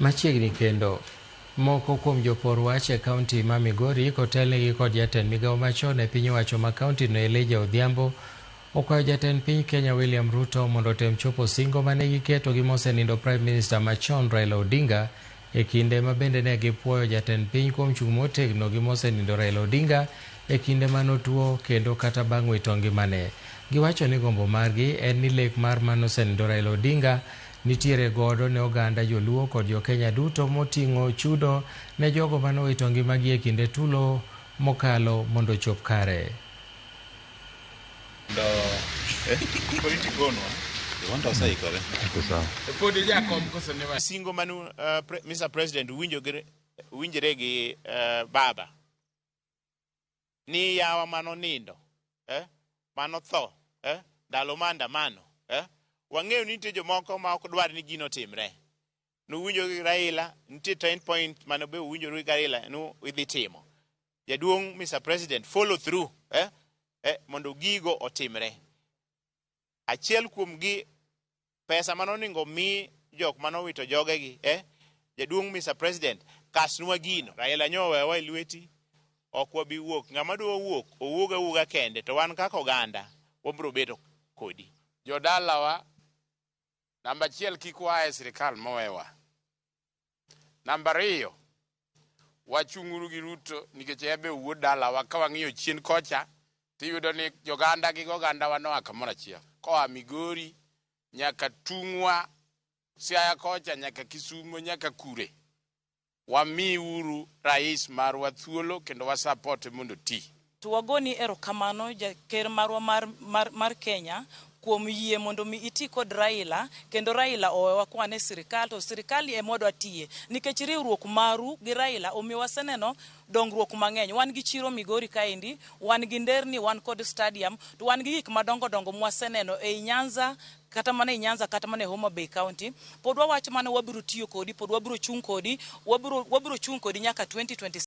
Machiegni kendo, moko kuom jopor wach e kaunti ma Migori kotelnegi kod jatend migawo machon e piny owacho ma kaunti no Elijah Odhiambo okwayo jatend piny Kenya William Ruto mondo otem chopo singo mane giketo gi mosenindo Prime Minister machon Raila Odinga e kinde ma bende ne gipuoyo jatend piny kuom chung' motegno gi mosenindo Raila Odinga e kinde manotuo kendo kata bang' wito ngimane. Giwacho ni gombo margi en ni lek mar manosenindo Raila Odinga nitiere godo ne oganda joluo kod jokenya duto moting'o chudo ne jogo manowito ngimagi e kinde tulo mokalo mondo ochop kare. Singo manu Mr. President winjore gi baba ni yawa mano nindo mano tho ndalo maandamano wang'eyo ni nitie jomoko ma ok dwar ni gino timre. Nuwinjo gi Raila nitie 10 point mane be uwinjoru gi Raila nu idhi timo. Jaduong' Mr. President follow through mondo gigo otimre. Achiel kuom gi pesa manoningo mi jok manowito jogegi jaduong' Mr. President kasnwa gino. Raila nyo owewa e lweti ok wabi wuok. Ng'ama dwa wuok owuog awuoga kende to wan kaka oganda wabiro bedo kodi. Jodalawa, namba achiel kik waa e sirikal mowewa. Namba ariyo, wachung'uru gi Ruto nikech en be owuod dalawa. Ka wang'iyo chien kocha tiyudo ni joganda gi ogandawa noa kamoro achiel. Koa Migori nyaka Tung'wa, Siaya kocha nyaka Kisumo nyaka Kure. Wamiuru rais marwa thuolo kendo wasapote mondo oti. To wagoni erokamano jaker marwa mar Kenya kuom yie mondo mi iti kod Raila kendo Raila owewa kwan e sirikal to sirikal ni ema wadwa tiye nikech riwruok maru gi Raila omiyo waseneno dongruok mang'eny. Wan gi chiro Migori kaendi, wan gi nderni, wan kod stadium, to wan gi gik madongo dongo mwaseneno ei Nyanza, kata mana e Nyanza kata mana e Homa Bay County. Pod wawacho mana wabiro tiyo kodi, pod wabiro chung' kodi, wabiro chung' kodi nyaka 2027.